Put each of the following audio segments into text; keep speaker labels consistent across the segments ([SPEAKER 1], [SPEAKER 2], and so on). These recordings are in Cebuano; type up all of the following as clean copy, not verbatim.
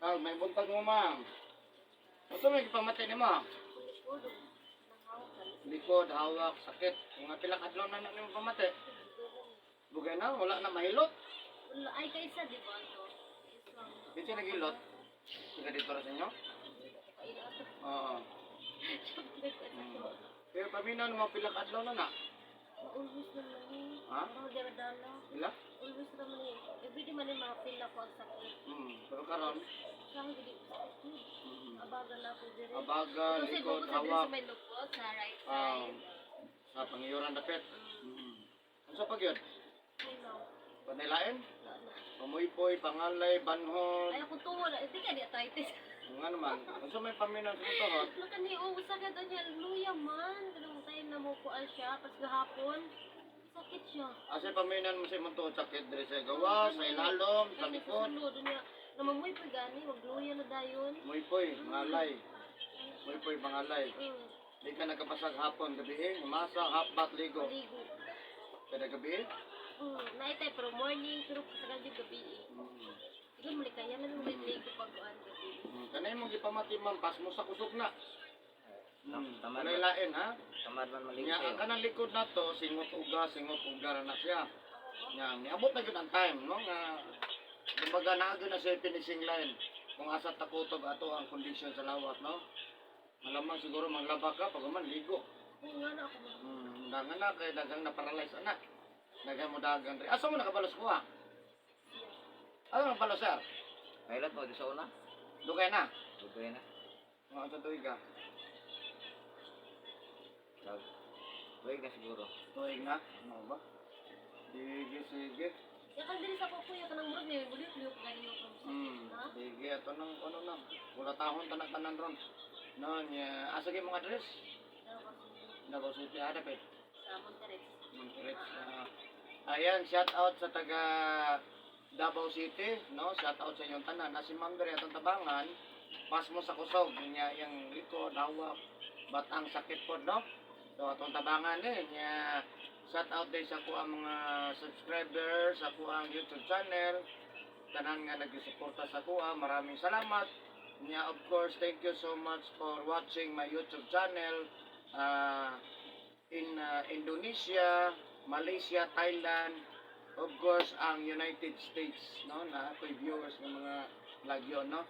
[SPEAKER 1] Tag, may buntag mo, ma'am. Unsa may gipamatay nimo? Likod, hawak, sakit. Mga pila ka adlaw na na nimo pamati. Bugay na, wala na mahilot.
[SPEAKER 2] Wala, ay kaysa, di ba ito? Isang,
[SPEAKER 1] Kinsa naghilot? Taga dito ra sa inyo? Oo.
[SPEAKER 2] Siyempre,
[SPEAKER 1] Pero paminaw mga pila ka adlaw na na.
[SPEAKER 2] Always naman eh.
[SPEAKER 1] Ha?
[SPEAKER 2] Mga daradala.
[SPEAKER 1] Ila?
[SPEAKER 2] Always naman eh. Everyday man yung mga feel ako ang sakit.
[SPEAKER 1] Pero karon,
[SPEAKER 2] Sa hindi ko sakit. Abaga na ako dire.
[SPEAKER 1] Abaga,
[SPEAKER 2] Kasi
[SPEAKER 1] likod,
[SPEAKER 2] bukod sa dire
[SPEAKER 1] hawak.
[SPEAKER 2] sa may lupot, sa right
[SPEAKER 1] Ah.
[SPEAKER 2] side.
[SPEAKER 1] Sa pangiyuran dapit. Unsa pa gyud?
[SPEAKER 2] Ano?
[SPEAKER 1] Panilain?
[SPEAKER 2] Wala na.
[SPEAKER 1] Pamuypoy, pangalay, banhon.
[SPEAKER 2] Ay, akong tungo na. Hindi ka di arthritis.
[SPEAKER 1] Nga naman. Unsa may paminaw sa tuhod?
[SPEAKER 2] Naka ni oh, sakit niya. Luya man. Ganun tayo namukuan siya. Pas gahapon. Sakit siya.
[SPEAKER 1] Asa paminan mo sa imong tuhod sakit diri sa gawas, sa ilalom, sa
[SPEAKER 2] Ay,
[SPEAKER 1] likod?
[SPEAKER 2] nasusunod niya. Namamoy pa gani. Wag luya na dayon.
[SPEAKER 1] Muypoy, pangalay. Muypoy, pangalay. Di ka nagkapasag hapon gabi eh. Masa, half bath, ligo.
[SPEAKER 2] Maligo.
[SPEAKER 1] Kada gabi eh.
[SPEAKER 2] Naitay pero morning, pero sa gabi gabi eh. Ikaw muli kaya na mo ligo pag kuan gabi.
[SPEAKER 1] Kanay mong gipamati, ma'am, pas mo sa kusog na.
[SPEAKER 3] Tamad
[SPEAKER 1] Walay lain ha.
[SPEAKER 3] Tamad man maligo
[SPEAKER 1] Nya
[SPEAKER 3] sa'yo.
[SPEAKER 1] ang kanang likod na to, singot uga ra na siya. Nya niabot na gyud ang time no nga kumbaga naa gyud na siya finishing line kung asa ta kutob ato ang kondisyon sa lawas no. Malamang siguro manglaba ka pag man ligo.
[SPEAKER 2] Kung nga na ako ba?
[SPEAKER 1] Dangan na kay daghang na paralyze ana. Daghang mo dagan ri. Asa mo nakabalo sa kuha? Asa mo nakabalo, sir?
[SPEAKER 3] Mahilot mo, di sa una.
[SPEAKER 1] Dugay na.
[SPEAKER 3] Dugay na.
[SPEAKER 1] Mga sa tuig ka.
[SPEAKER 3] Tag. Tuig na siguro.
[SPEAKER 1] Tuig na. Ano ba? Sige, sige.
[SPEAKER 2] Ya kan diri sa kuya kanang murag ni buliyok-liyok gani yung sakit ha.
[SPEAKER 1] Sige, ato nang ano na. Wala tahon tanan-tanan ron. No, nya asa gyud mong address?
[SPEAKER 2] Daw kasi
[SPEAKER 1] Davao City adap eh.
[SPEAKER 2] sa Monterrey.
[SPEAKER 1] Monterrey. Ayan, shout out sa taga Davao City, no? Shout out sa inyong tanan. Na si Ma'am Dere atong tabangan, pas mo sa kusog niya yang likod, hawak, batang sakit pod, no? So atong tabangan eh niya shout out din sa kuang mga subscribers sa kuang YouTube channel, tanan nga nagsuporta sa kuha, maraming salamat. Niya of course, thank you so much for watching my YouTube channel in Indonesia, Malaysia, Thailand, of course ang United States, no, na ako'y viewers ng mga lagyo, no.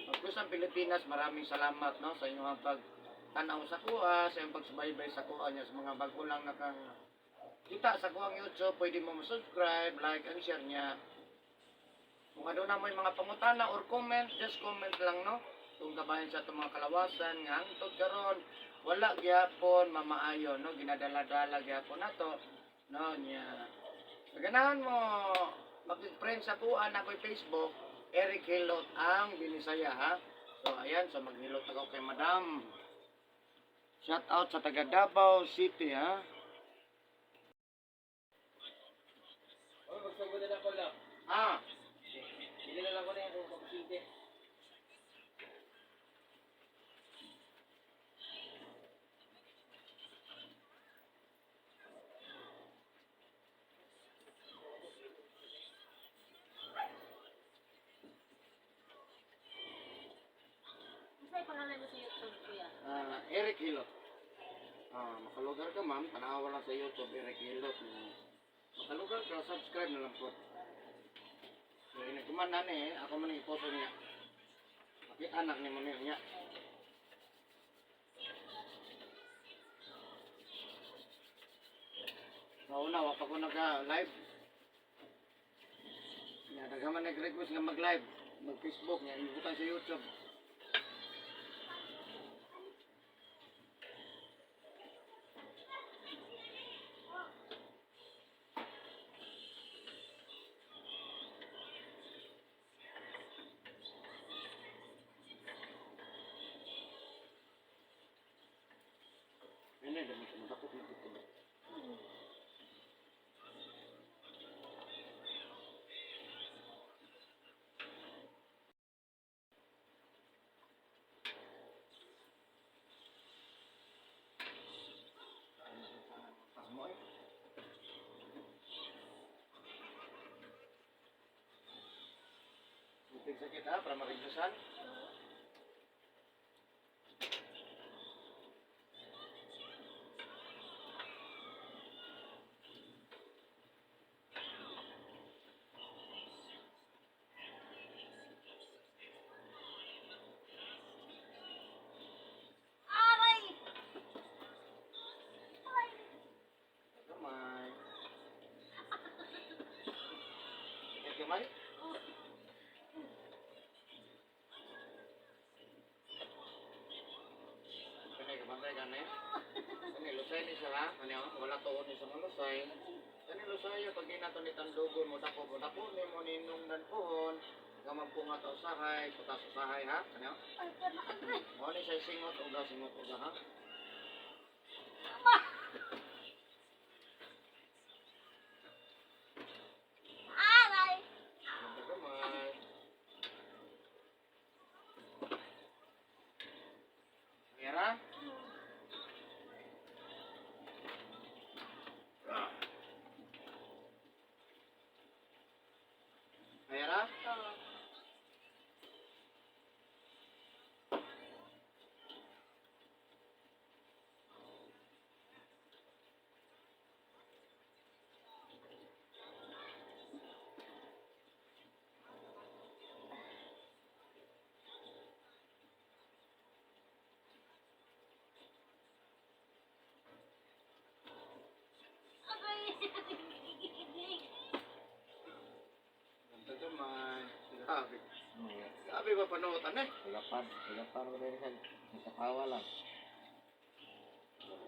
[SPEAKER 1] Of course ang Pilipinas, maraming salamat no sa inyong pag tanaw sa kuha, sa inyong pagsubaybay sa kuha niya sa mga bago lang nakang kita sa kuhang YouTube, pwede mo subscribe, like, and share niya. Kung ano na may mga pangutana or comment, just comment lang, no? Kung kabayan sa itong mga kalawasan, nga hangtod karon wala gyapon mamaayo, no? Ginadala-dala gyapon nato, no? Nya. Ganahan mo, mag-friend sa kuan ako'y Facebook, Eric Hilot ang Binisaya, ha? So, ayan, so maghilot ako kay Madam. Shout out sa taga Davao City, ha?
[SPEAKER 3] Oy, magsugod na lang ko lang.
[SPEAKER 1] Ah,
[SPEAKER 3] Hindi na lang ko na yung kung pagsinte.
[SPEAKER 2] Unsa pangalan mo sa YouTube kuya?
[SPEAKER 1] Ah, Eric Hilot. Ah, makalugar ka ma'am, tanawa lang sa YouTube Eric Hilot. Makalugar ka, subscribe na lang po. So, inagkuman na ni, eh, ako man ang iposo niya. Paki anak ni mo niya. Sa una, wa pa ko nag-live. Nga, daghan man nag-request nga mag-live, mag-Facebook, nga, ibutan sa YouTube. Ayun na, dami tumatakot na dito. Pas mo eh. Itig sakit ha, para marigdusan.
[SPEAKER 2] Aray! Aray!
[SPEAKER 1] Gamay. Sakit gamay?
[SPEAKER 2] Oh.
[SPEAKER 1] Kani kabantay kani. Kani lusay ni siya ha. Kani oh, wala tuod ni sa mga lusay. Kani lusay pag di nato ni tandugon mo dako mo dako ni mo ninungdan pohon. Gamampunga ta usahay, putas usahay ha. Kani oh.
[SPEAKER 2] Ay, kana, aray!
[SPEAKER 1] Mo ni siya singot uga ha.
[SPEAKER 2] Aray!
[SPEAKER 1] Ganda gamay. Mira? Mayra?
[SPEAKER 2] Oh. Aray!
[SPEAKER 1] Ganda gamay. Grabe. Grabe ba panuotan eh?
[SPEAKER 3] Tagapar, tagapar ko rin sa nagkatawa lang.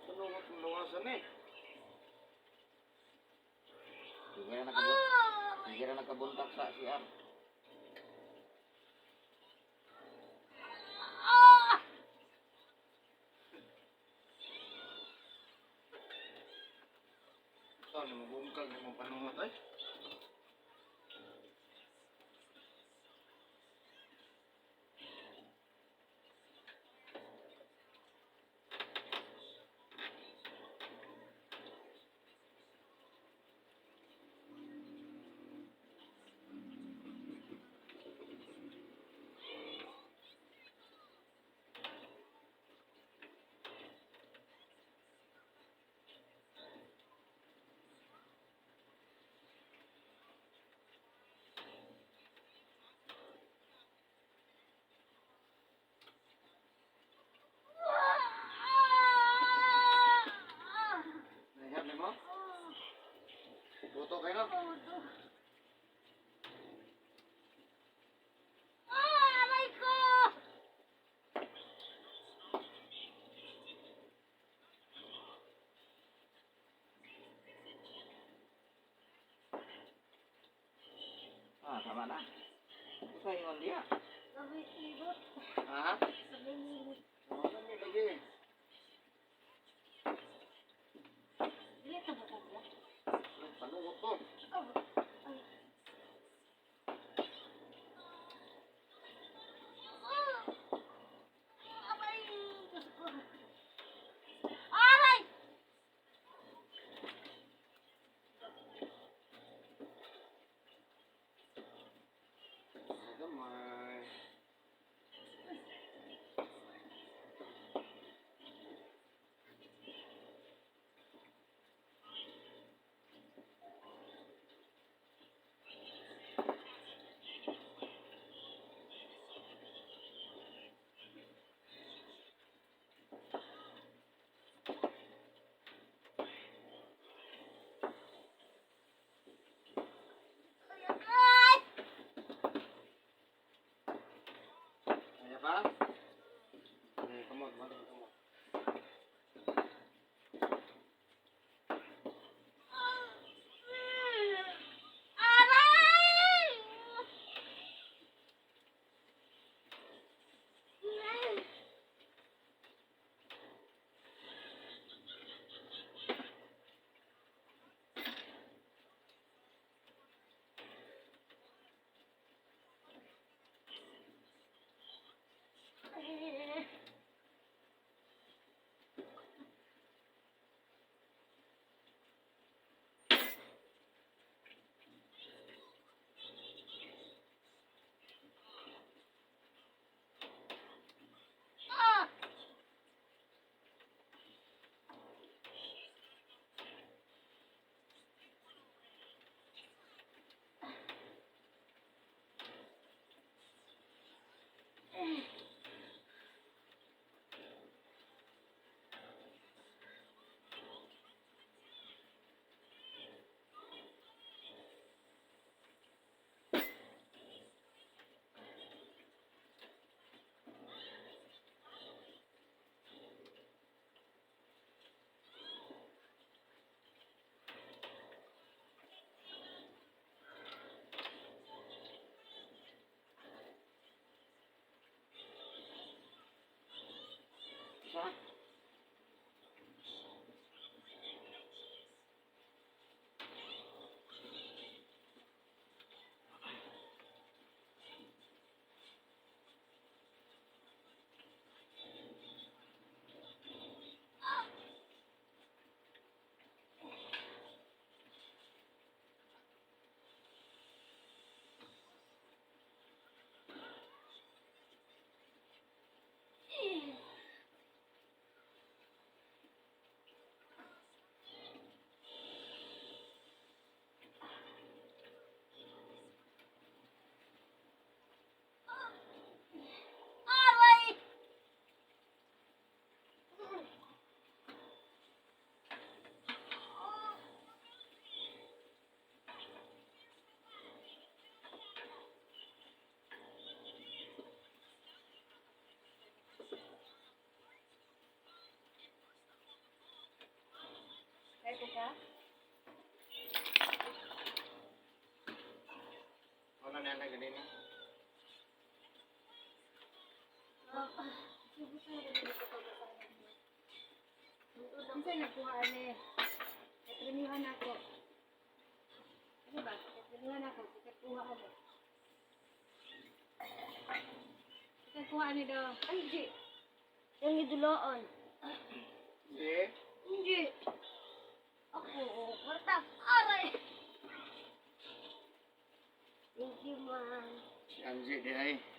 [SPEAKER 1] Panuot ng luwasan eh.
[SPEAKER 3] Hindi na nakabuntak,
[SPEAKER 2] Ah!
[SPEAKER 3] hindi na nakabuntak sa CR.
[SPEAKER 2] Ah!
[SPEAKER 1] Ito, namubungkag na mong panuot eh.
[SPEAKER 2] Ah!
[SPEAKER 1] Nahihap ni mo? Buto kayo no?
[SPEAKER 2] Ah, aray ko!
[SPEAKER 3] Ah, tama na. Usa ingon diya.
[SPEAKER 2] Sabi ibot.
[SPEAKER 1] Ha?
[SPEAKER 2] Sabi ibot.
[SPEAKER 1] Ano ni lagi?
[SPEAKER 2] Dili ta ba ko?
[SPEAKER 1] Panuot to.
[SPEAKER 2] Oh. Ay. Ah! Aray! Diyos ko. Aray!
[SPEAKER 1] Gamay.
[SPEAKER 2] Aray!
[SPEAKER 1] Kaya pa? Eh, kamot, kamot, kamot.
[SPEAKER 2] Aray! ka?
[SPEAKER 1] Ano na na ganina?
[SPEAKER 2] Unsa nagkuha ani? Katrinihan ako. Ano ba? Katrinihan ako. Kakuha ani. Kakuha ani daw.
[SPEAKER 4] Ay, di. Yung iduloon.
[SPEAKER 1] Hindi.
[SPEAKER 4] Hindi. Ako, oh, kwarta. Aray! Thank you, ma'am.
[SPEAKER 1] Si Angie di ay.